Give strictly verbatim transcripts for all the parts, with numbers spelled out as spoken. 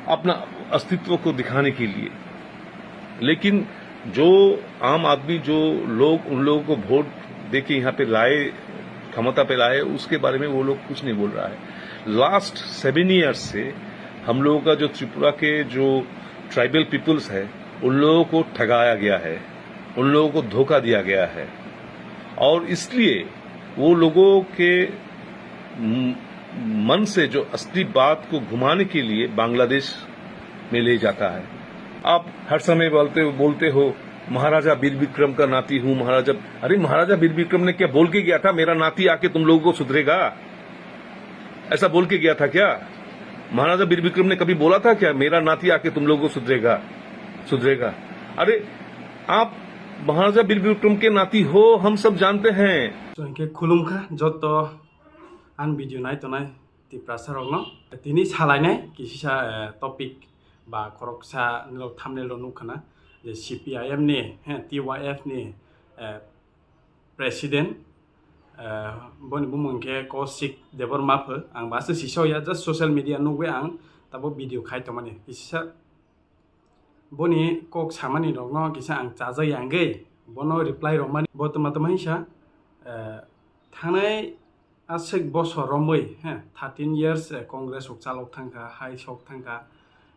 अपना अस्तित्व को दिखाने के लिए। लेकिन जो आम आदमी, जो लोग उन लोगों को वोट दे के यहाँ पे लाए, क्षमता पे लाए, उसके बारे में वो लोग कुछ नहीं बोल रहा है। लास्ट सेवन ईयर्स से हम लोगों का जो त्रिपुरा के जो ट्राइबल पीपल्स है, उन लोगों को ठगाया गया है, उन लोगों को धोखा दिया गया है। और इसलिए वो लोगों के म-, मन से जो असली बात को घुमाने के लिए बांग्लादेश में ले जाता है। आप हर समय बोलते, बोलते हो, "महाराजा वीर विक्रम का नाती हूँ, महाराजा।" अरे, महाराजा वीर विक्रम ने क्या बोल के गया था, "मेरा नाती आके तुम लोगों को सुधरेगा"? ऐसा बोल के गया था क्या? महाराजा वीर विक्रम ने कभी बोला था क्या, "मेरा नाती आके तुम लोगों को सुधरेगा, सुधरेगा"? अरे, आप महाराजा वीर विक्रम के नाती हो, हम सब जानते हैं। So, hingke khulumkha joto ang video nai tongnai Tiprasa rokno. Tini salainai kisisa, eh, topic ba khoroksa nilo thumbnail rok nukha na je C P I M ni, he, T Y F ni, eh, president, eh, boni bumung khe Kaushik Debbarma pho. Ang ba se sisa ya, just social media nugwi ang tabo video khai tongmani. Kisisa boni kok samani rokno kisa ang chajak yangwi bono reply romani. Bo tama tama hinsa, eh, thangnai aswk bosor romwi, he, thirteen years, eh, Congress rok chalok thangkha, hai sok thangkha,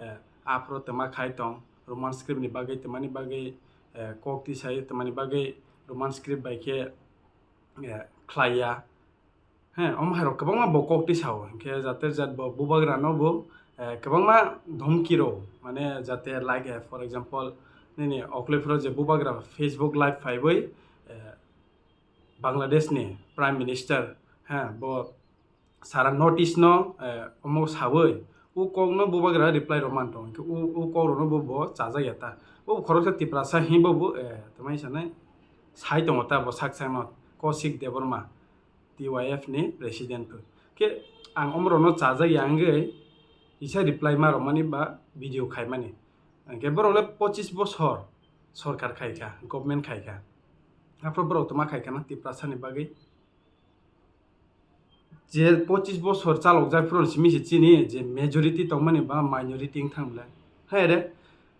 eh, aphro tama khai tong, Roman script ni bagwi, tamani bagwi, eh, kok tisai, tamani bagwi Roman script bai khe, eh, khlaiya. He, omo hai rok kwbangma bo kok tisao, hinkhe jate jat bo bubagra no bo, eh, kwbangma dhomki rw, mane jate like, eh, for example, nini okle phuru je bubagra Facebook live phaiwi, eh, Bangladesh ni Prime Minister, he, bo sara notice no, eh, omo sawi, u kok no bubagra reply rw man tong, hinkhe u, u kok rw no bo, bo chajak ya ta. Bo khoroksa Tiprasa hinwi bo, bo, eh, tamai sanai sai tongo ta bo sak sak no, Kaushik Debbarma, T Y F ni president pho. Khe ang omo rok no chajak ya wngwi kisa reply ma rw mani ba video khai mani. Hinkhe borok le pochis bosor sorkar khai kha, government khai kha. Aphuru borok tama khai kha na Tiprasa ni bagwi. Je pochis bosor chalokjak phuru simi se chini je majority tongmani ba minority wng thang bwle. Hai re,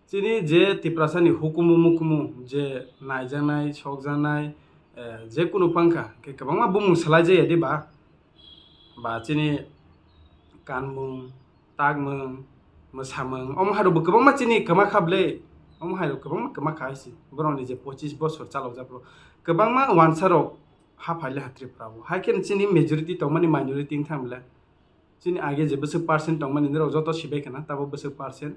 chini je Tiprasa ni hukumu mukumu je naijaknai, sokjaknai, eh, je kunu pangkha, khe kwbangma bumung salai jaya di ba? Ba chini kanmung, takmung, mwsamung, omo hai rok bo kwbangma chini kwma kha bwle. Omo hai rok kwbangma kwma kha hai se. Borok ni je pochis bosor chalokjak phuru kwbangma wansa rok ha phaile ha Tripura o. Hai khe chini majority tongmani minority wng thang bwle. Chini age je bwswk percent tongmani nirok joto sibai khana, tabo bwswk percent.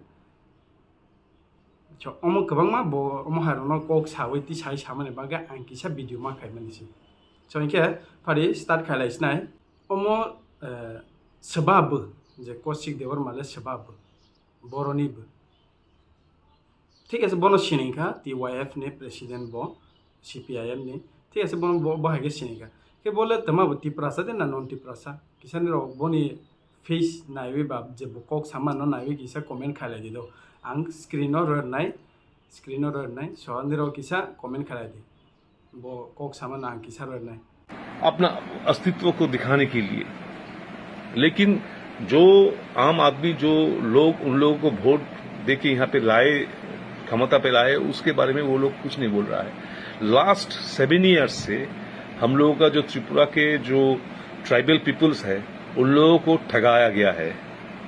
So, omo kwbangma bo omo hai rokno kok sawi tisai samani bagwi ang kisa video ma khaimani se. So, hinkhe phari start khailai sinai. Omo, eh, swbab bo, je Kaushik Debbarma le swbab bo, boroni bo. Thik ase, bono siningkha T Y F ni president bo, C P I M ni. Thik ase, bono bo, bo hai khe siningkha. Khe bo le tama bo Tiprasa de na non Tiprasa? Kisa nirok boni face naiwi ba je bo kok sama no naiwi kisa comment khailai di do. Ang screen o rwnai, screen o rwnai. So, nirok kisa comment khailai di. Bo kok sama no ang kisa rwnai. अपना अस्तित्व को दिखाने के लिए। लेकिन जो आम आदमी, जो लोग उन लोगों को वोट दे के यहाँ पे लाए, क्षमता पे लाए, उसके बारे में वो लोग कुछ नहीं बोल रहा है। लास्ट सेवन ईयर्स से हम लोगों का जो त्रिपुरा के जो ट्राइबल पीपल्स है, उन लोगों को ठगाया गया है,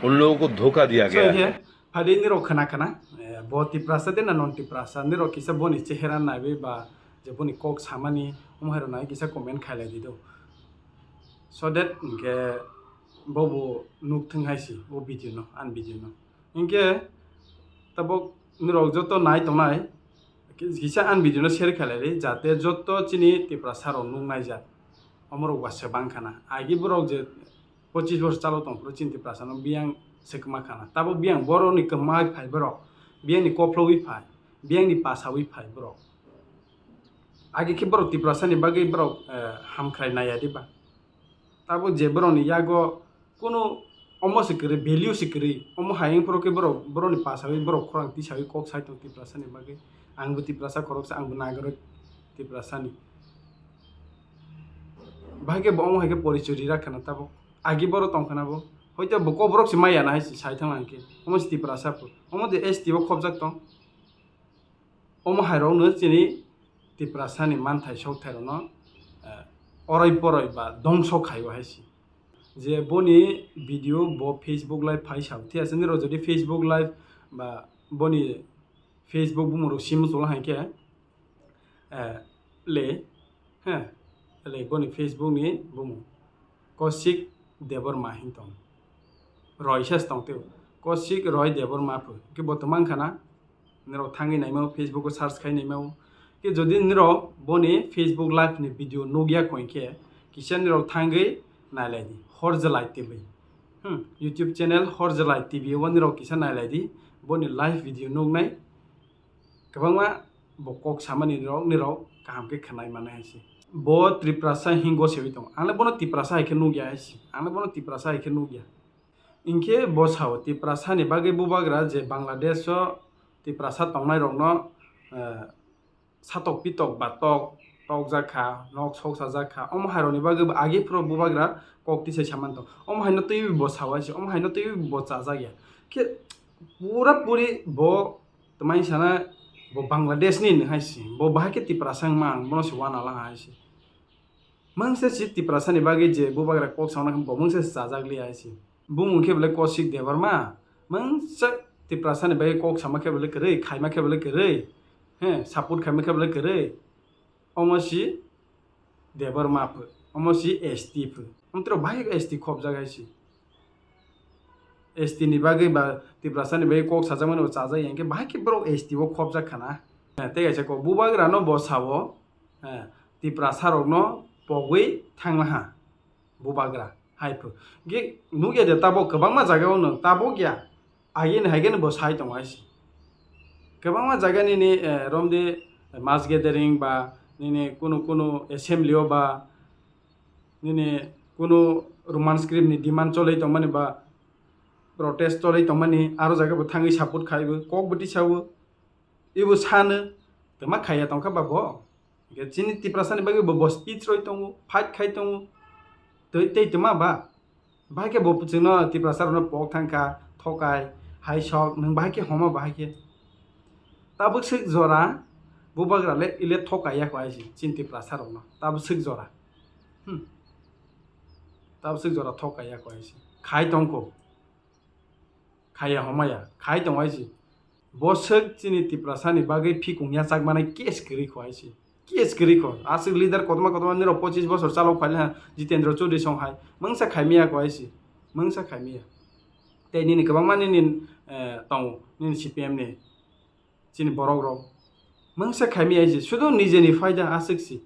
उन लोगों को धोखा दिया गया है। Phadi nirok khna khna, eh, bo Tiprasa de na non Tiprasa, nirok kisa boni chehera naiwi ba je boni kok samani omo hai rok nai kisa comment khailai di do. So that hinkhe bo bo nuk thung hai si o video no, an video no. Hinkhe tabok nirok joto nai tongnai, kisa an video no share khailai di, jate joto chini Tiprasa rok nuk nai jak. Omo rok ba se bang khana. Agi borok je pochis bosor chalo tong phuru chini Tiprasa no biyang se kwma khana. Tabo biyang borok ni kwma phai borok, biyang ni kophlowi phai, biyang ni pasawi phai borok. Agi khe borok Tiprasa ni bagwi borok, eh, hamkhrai naiya diba? Tabo je borok ni yago kunu omo se kwrwi, value se kwrwi, omo hai wng phuru khe borok, borok ni pasawi borok khorang tisawi kok sai tong Tiprasa ni bagwi. Ang bo Tiprasa khoroksa, ang bo nagarok Tiprasa ni. Bahai khe bo omo hai khe porichoi ri rak khana tabo. Agi borok tong khana bo. Hoito bo Kokborok se maya na hai se sai thang lang khe. Omo se Tiprasa pho. Omo de S T o khobjak tong. Omo hai rok no chini Tiprasa ni manthai sokthai rok no, eh, oroi poroi ba dongso khai o hai se. Je boni video bo Facebook live phai sao. Thik ase, nirok jodi Facebook live ba boni Facebook bumung rok simo cholo hai khe, eh, le, he, le boni Facebook ni bumung Kosik Debbarma hin tong. Roy ses tong teo. Kosik Roy Debbarma pho. Ke bo to mang khana. Nirok thangwi naima o, Facebook o search khai naima o. Ke jodi nirok boni Facebook live ni video nugya kho hinkhe, kisa nirok thangwi nailai di. Hor Jalai T V. Hmm, YouTube channel Hor Jalai T V o nirok kisa nailai di. Boni live video nugnai. Kwbangma bo kok samani rok nirok kaham khe khwnai manai hai se. Bo Tiprasa hingo sewi tongo. Ang le bono Tiprasa hai khe nugya hai se. Ang le bono Tiprasa hai khe nugya. Hinkhe bo sao Tiprasa ni bagwi bubagra je Bangladesh o Tiprasa tongnai rokno, eh, satok pitok ba tok, tokjak kha, nok sok sajak kha. Omo hai rokni bagwi bo agi phuru bubagra kok tisai saman tong. Omo hai no twiwi bo sao hai se. Omo hai no twiwi bo chajak ya. Khe pura puri bo Twmai sana bo Bangladesh ni nung hai si, bo bahai khe Tiprasa wngma ang bono se wana lang hai si. Mungsa si Tiprasa ni bagwi je bubagra kok sauna khe bo mungsa si chajak li hai si. Bumung khe belai Kosik Debbarma, mungsa Tiprasa ni bagwi kok sama khe belai kwrwi, khaima khe belai kwrwi, he, support khaima khe belai kwrwi. Omo si Debbarma pho, omo si S T pho. Amtwrok bahai S T khobjak hai si. S T ni bagwi ba Tiprasa ni bagwi kok sajakmani bo chajak ya, hinkhe bahai khe borok S T o khobjak khana. Eh, tei kaisa kok bubagra no bo sao, eh, Tiprasa rok no pogwi thanglaha bubagra hai pho. Hinkhe nukya de tabok kwbangma jaga o no tabok ya. Agini hai khe no bo sai tongo hai se. Kwbangma jaga nini, eh, romde mass gathering ba nini kunu kunu assembly o ba nini kunu Roman script ni demand cholwi tongmani ba protest cholwi tongmani aro jaga bo thangwi support khai bo kok bo tisao. Ibo sano twma khaiya tongkha ba bo. Hinkhe chini Tiprasa ni bagwi bo, bo speech roi tongo, fight khai tongo. Tei, tei twma ba? Bahai khe bo chwngno Tiprasa rokno pok thangkha, thokai, hai sok, nwng bahai khe homa bahai khe. Tabuk swk jora bubagra le ile thokai ya kho hai se, chini Tiprasa rokno. Tabuk swk jora. Hmm. Tabuk swk jora thokai ya kho hai se. Khai tongkho. Khaiya homaya, khai tong hai se. Bo swk chini Tiprasa ni bagwi phikung yachak manai case kwrwi kho hai se. Case kwrwi kho. Aswk leader kotorma kotorma nirok pochis bosor chalok phaile ha Jitendra Chaudhary song hai. Mungsa khaimiya kho hai se. Mungsa khaimiya. Tei nini kwbangma nini, eh, tongo, nini C P M ni. Chini borok rok mungsa khaimi aisi, sudu nijeni phaida aswk si.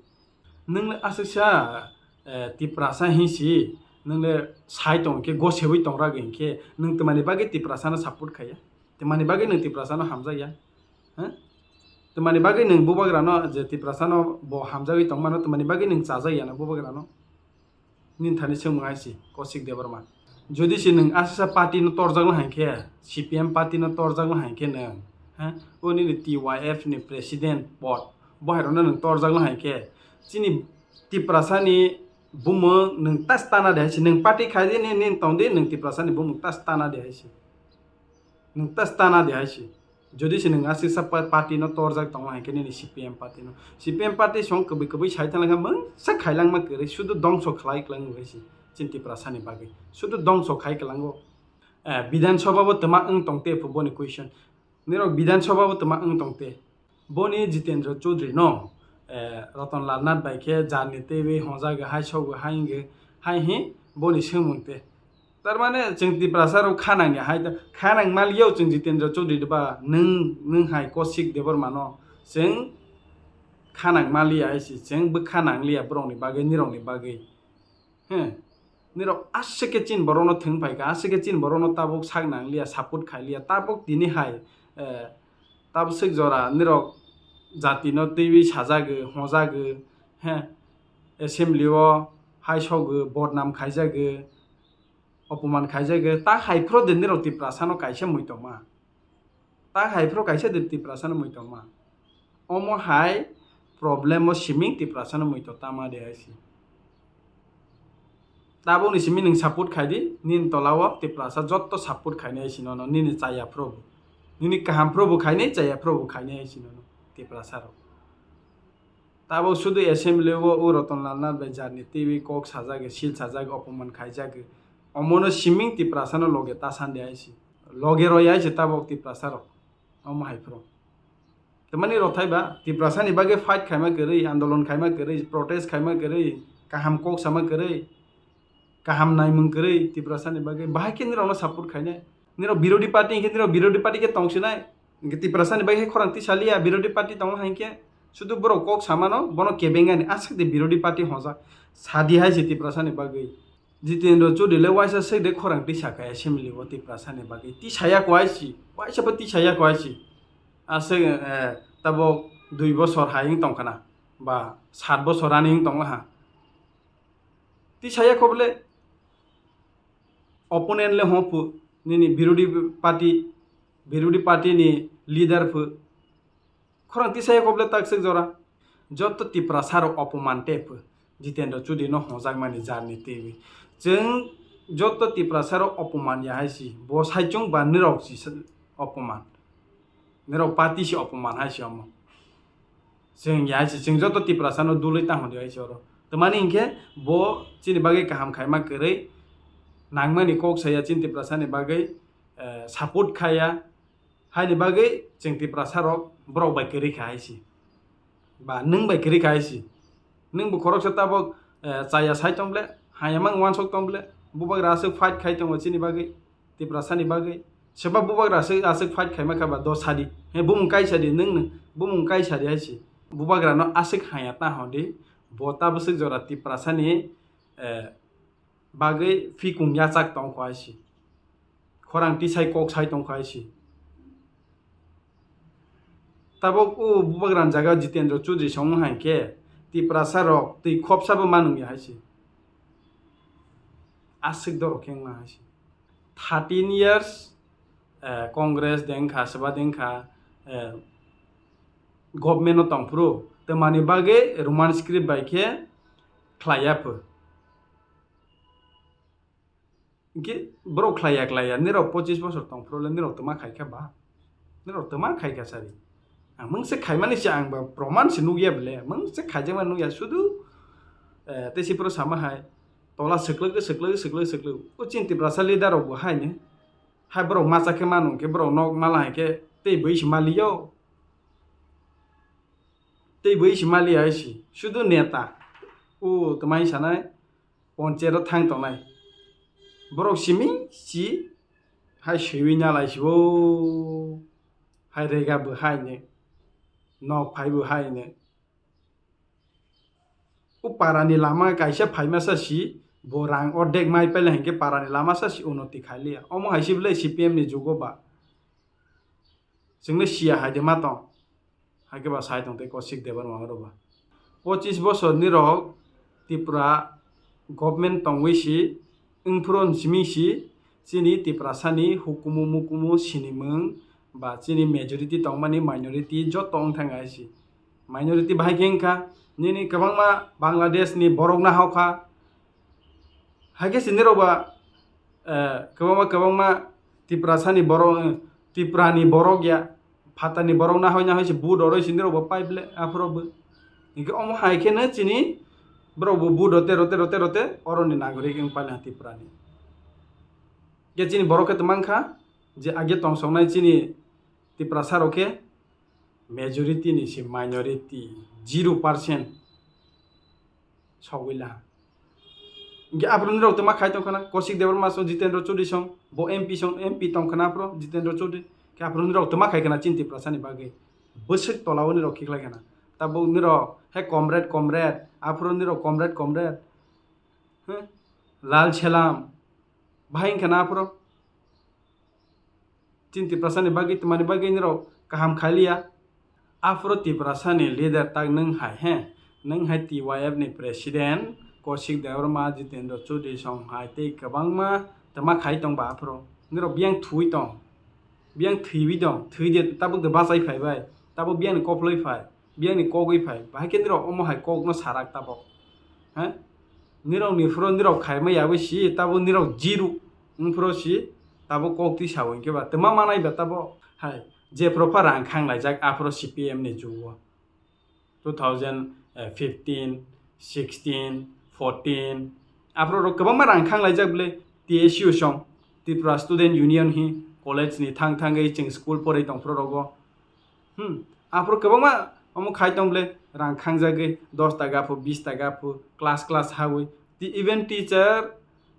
Nwng le aswk sa, eh, Tiprasa hinsi, nwng le sai tong khe, gosewi tong rag hinkhe, nwng twmani bagwi Tiprasa no support khaiya? Twmani bagwi nwng Tiprasa no hamjakya? Huh? Twmani bagwi nwng bubagra no je Tiprasa no bo hamjagwi tong mano, twmani bagwi nwng chajakya na bubagra no? Nini thani swngmung hai se, Kosik Debbarma. Jodi se nwng aswksa party no torjak no hai khe, C P M party no torjak no hai khe nwng, ha? O nini T Y F ni president pod, bo hai rok no nwng torjak no hai khe, chini Tiprasa ni bumung nwng tas tana de hai se, nwng party khai di, nini, nini tong di, nwng Tiprasa ni bumung tas tana de hai se. Nwng tas tana de hai se. Jodi se nwng aswksa pa-, party no torjak tongo hai khe nini C P M party no. C P M party song kwbwi kwbwi sai thang khe mungsa khailangma kwrwi sudu dongso khlai kwlango hai se chini Tiprasa ni bagwi. Sudu dongso khai kwlango. Eh, Bidhan Sabha bo twma wng tong te phu boni question. Nirok Bidhan Sabha bo twma wng tong te. Boni Jitendra Chaudhary no, eh, Ratan Lal Nath bai khe jarni teiwi honjago hai sogo hai wngwi hai hi boni swngmung te. Tar mane chwng Tiprasa rok kha nangya hai ta, kha nang maliya o chwng Jitendra Chaudhary ba nwng, nwng hai Kosik Debbarma no chwng kha nang maliya hai se, chwng bwkha nang liya borok ni bagwi, nirok ni bagwi. He, nirok aswk khe chini borok no thwng phai kha, aswk khe chini borok no tabuk sak nang liya, support khai liya, tabuk tini hai, eh, tabuk swk jora nirok jati no twiwi sajago, hojago, he, assembly o hai sogo, bodnam khaijago. Opoman khaijak khe, ta hai phuru de nirok Tiprasa no kaisa muitok ma. Ta hai phuru kaisa de Tiprasa no muitok ma. Omo hai problem o siming Tiprasa no muitok ta ma de hai se. Tabukni simi nwng support khai di, nini tola o Tiprasa jotto support khainai hai si nono, nini chaya phuru bo. Nini kaham phuru bo khainai, chaya phuru bo khainai hai si nono Tiprasa rok. Tabuk sudu assembly o u Ratan Lal Nath bai jarni twi kok sajak, sil sajak, opoman khaijak. Omono siming Tiprasa no loge ta sandi hai si. Loge roi hai si tabuk Tiprasa rok. Omo hai phuru. Tamani rothai ba, Tiprasa ni bagwi fight khaima kwrwi, andolon khaima kwrwi, protest khaima kwrwi, kaham kok sama kwrwi, kaham naimung kwrwi Tiprasa ni bagwi. Bahai khe nirok no support khainai. Nirok birodhi party hinkhe nirok birodhi party khe tongsinai. Hinkhe Tiprasa ni bagwi khe khorang tisa liya, birodhi party tongma hinkhe sudu borok kok samano, bono kebengani aswk de birodhi party hojak. Sadi hai se Tiprasa ni bagwi. Jitendra Chaudhary le waisa sek de khorang tisa kha assembly o Tiprasa ni bagwi. Tisaya ko hai si, waisa bo tisaya ko hai si. Aswk, eh, tabuk dui bosor hai wng tong khana, ba sat bosor ani wng tong laha. Tisaya kho bole opponent le ho phu, nini birodhi party, birodhi party ni leader phu. Khorang tisaya kho bole takswk jora. Jotto Tiprasa rok opoman te phu. Jitendra Chaudhary no hojak mani jarni twi. Chwng jotto Tiprasa rok opoman ya hai si. Bo saichung ba nirok si opoman. Nirok party si opoman hai si omo. Chwng ya hai si, chwng joto Tiprasa no dulwi tang hodi hai si oro. Tamani hinkhe bo chini bagwi kaham khaima kwrwi, nangmani kok saya chini Tiprasa ni bagwi, eh, support khaya. Haini bagwi chwng Tiprasa rok borok bai kwrwi kha hai si. Ba nwng bai kwrwi kha hai si. Nwng bo khoroksa tabuk, eh, chaya sai tong ble, hayamang wansok tong ble, bubagra aswk fight khai tongo chini bagwi. Tiprasa ni bagwi. Seba bubagra aswk, aswk fight khaima kha ba do sadi. He bumung kai sadi, nwng, nwng bumung kai sadi hai si. Bubagra no aswk haya ta hodi. Bo ta bwswk jora Tiprasa ni, eh, bagwi phikung yachak tong kho hai si. Khorang tisai kok sai tong kho hai si. Tabuk o bubagra ni jaga Jitendra Chaudhary song hai khe Tiprasa rok twi khopsa bo manung ya hai si. Aswk dorok khe wngma hai si. Thirteen years, eh, Congress deng kha, seba deng kha, eh, government o tong phuru. Twmani bagwi Roman script bai khe khlai ya pho. Hinkhe borok khlai ya, khlai ya, nirok pochis bosor tong phuru le nirok twma khai kha ba? Nirok twma khai kha sari. Ang mungsa khaimani se ang ba proman se nukya bele, mungsa khaijakma nukya, sudu, eh, tei se phuru sama hai, tola swklwk, swklwk, swklwk, swklwk. O chini Tiprasa leader rok bo hai ni. Hai borok macha khe manu khe borok nok mala hai khe tei bui se mali yo. Tei bui se mali hai si. Sudu neta. O twmai sanai. Ponchero thang tongnai. Borok simi si hai swiwi nalai si o. Hai rega bo hai ne. Nok phai bo hai ne. O para ni lama kaisa phaima sa si, bo rang ordek mai pele hinkhe para ni lama sa si unoti khai liya. Omo hai si bwle C P M ni jugo ba. Chwngno siya hai de ma tong. Hai khe ba sai tong tei Kaushik Debbarma oro ba. Pochis bosor ni rok Tripura government tongwi si, wngphuru simi si, chini Tiprasa ni hukumu mukumu sinimung ba chini majority tongmani minority joto wngthang hai si. Minority bahai khe wngkha, nini kwbangma Bangladesh ni borok nahokha, Hai khe se nirok ba, eh, kwbangma, kwbangma Tiprasa ni borok, eh, Tripura ni borok ya, phatar ni borok nahoi, nahoi se vote oroi se nirok bo pai ble, aphuru bo. Hinkhe omo hai khe no chini borok bo vote rote, rote, rote, rote, oro ni nagorik wng pai Tripura ni. Khe chini borok khe twmang kha je age tongsongnai chini Tiprasa rok khe majority ni se minority, zero percent. Sogwi la. Hinkhe aphuru nirok twma khai tongkhana, Kaushik Debbarma song, Jitendra Chaudhary song, bo M P song, M P tongkhana aphuru Jitendra Chaudhary. Khe aphuru nirok twma khai khana chini Tiprasa ni bagwi. Bwswk tola o nirok khiklai khana. Tabuk nirok, he comrade, comrade, aphuru nirok comrade, comrade. He? Lal Selam. Bahai wngkha na aphuru? Chini Tiprasa ni bagwi, twmani bagwi nirok kaham khai liya. Aphuru Tiprasa ni leader tak nwng hai he, nwng hai T Y F ni president Kaushik Debbarma, Jitendra Chaudhary song hai tei kwbangma twma khai tong ba aphuru. Nirok biyang thwi tong, biyang thwiwi tong, thwi de tabuk de bachai phai bai, tabuk biyang ni koploi phai, biyang ni kogwi phai, bahai khe nirok omo hai kok no sarak tabuk, he? Nirok ni phuru nirok khaima yawi si, tabo nirok zero wng phuru si, tabo kok twi sao hinkhe ba, twma manai ba tabo hai, je phuru pha rang khang laijak, aphuru C P M ni jugo. Two thousand fifteen, sixteen, fourteen, aphuru rok kwbangma rang khang laijak bwle, T S U song, Tripura Student Union hi, college ni thang thangwi chwng school porwi tong phuru rogo. Hmm, aphuru kwbangma omo khai tong bwle, rang khangjagwi dos taka phu, bis taka phu, class class hawi. Ti-, even teacher,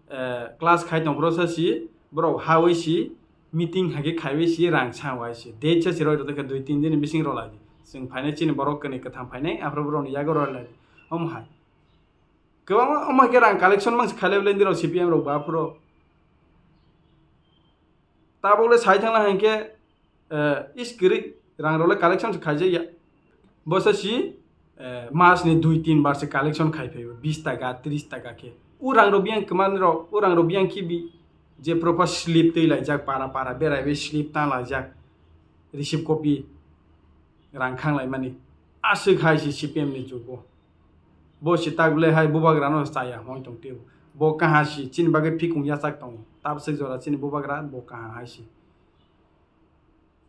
eh, class khai tong phuru sa si, borok hawi si, meeting hai khe khaiwi si, rang sa wai si. Date sa si roi rw khe dui tin din bising rw lai di. Chwng phainai chini borok kwnwi kwthang phainai, aphuru borok ni yago rw lai di. Omo hai. Kwbangma omo hai khe rang collection mang si khai lai bwle nirok C P M rok ba aphuru. Tabuk le sai thangna hai khe, eh, is kwrwi rang rok le collection se khaijak ya. Bo sa si, eh, mas ni dui tin bar se collection khai phaio, bis taka, tris taka khe. U rang rok biyang kwmani rok, u rang rok biyang khibi je proper slip twi laijak, para para beraiwi slip ta laijak, receipt copy rang khang laimani. Aswk hai si C P M ni jugo. Bo si tak bwle hai bubagra no chaya hwn tong tio. Bo kaha si chini bagwi phikung yachak tongo. Tabswk jora chini bubagra bo kaha hai si.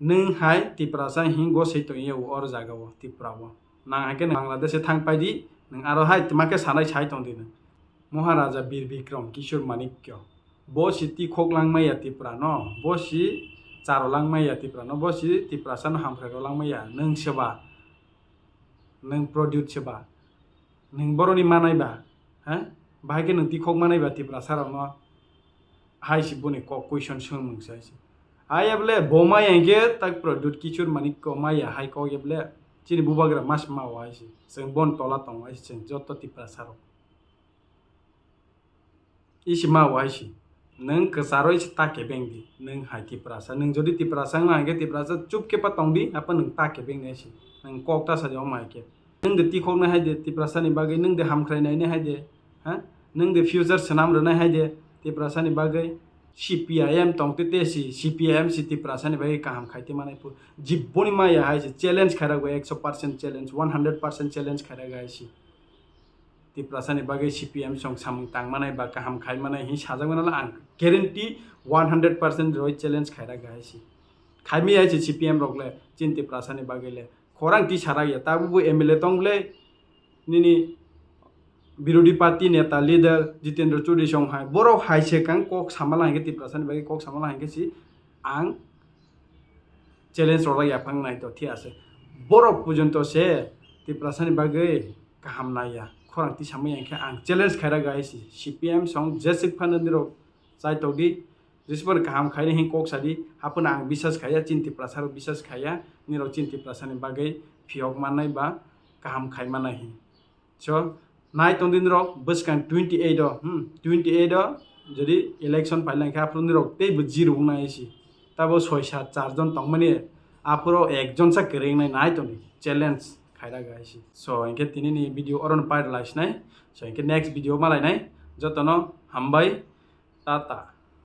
Nwng hai Tiprasa hing go sei tong yao or jaga o, Tripura o. Nang hai khe nwng Bangladesh e thang pai di, nwng aro hai tma khe sanai sai tong di nwng. Maharaja Bir Bikram Kishore Manikya. Bo si tikhok lang maya Tripura no, bo si charo lang maya Tripura no, bo si Tiprasa no hamkhrai rw lang maya. Nwng seba, nwng produce seba, nwng boroni manai ba, ha? Bahai khe nwng tikhok manai ba Tiprasa rok no? Hai si boni kok question swngmung sai si. Hai ya bwle bo maya hinkhe tak produce Kishore Manikya maya hai kok ya bwle chini bubagra mas ma o hai si. Chwng bon tola tongo hai si chwng joto Tiprasa rok. Isi ma wai si. Nwng kwcharwi se ta kebeng di. Nwng hai Tiprasa. Nwng jodi Tiprasa wngna hinkhe Tiprasa chup khe pa tong di, apa nwng ta kebeng nai si. Nwng kok ta sa di omo hai khe. Nwng de tikhok nai hai de Tiprasa ni bagwi, nwng de hamkhrai nai nai hai de. Ha? Nwng de future swnam rw nai hai de Tiprasa ni bagwi. C P I M tong te te si, C P I M si Tiprasa ni bagwi kaham khai te manai phu. Jiboni maya hai si challenge khai rw ekso percent challenge, one hundred percent challenge khai rw hai si. Tiprasa ni bagwi C P M song samung tang manai ba kaham khai manai hin sajak mano ang guarantee one hundred percent roi challenge khai ra gai si. Khai mi hai si C P M rok le chin Tiprasa ni bagwi le khorang ti sarak ya tabu bu M L A tong le nini birodhi party neta leader Jitendra Chaudhary song hai borok hai se kang kok samala hai khe Tiprasa ni bagwi kok samala hai khe si ang challenge rok ya phang nai to thi ase borok pujonto se Tiprasa ni bagwi kaham naiya. Khorang tisamwi ang khe ang challenge khaira gai si C P M song jesik phano nirok chai tokdi. Jesipor kaham khaini hin kok sadi, haphano ang bisas khaiya, chin Tiprasa rok bisas khaiya, nirok chin Tiprasa ni bagwi phiyok mannai ba kaham khai mannai hin. So, nai tongdi nirok bwskang twenty eight o, hmm, twenty eight o jodi election phailang khe aphuru nirok teibo zero wngnai si. Tabo soi sat char jon tongmani aphuru ekjon sa kwrwi wngnai nai tongdi challenge khaira gai si. So, hinkhe tini ni video oro no pai rwlai sinai. So, hinkhe next video malainai. Jotono hambai. Tata.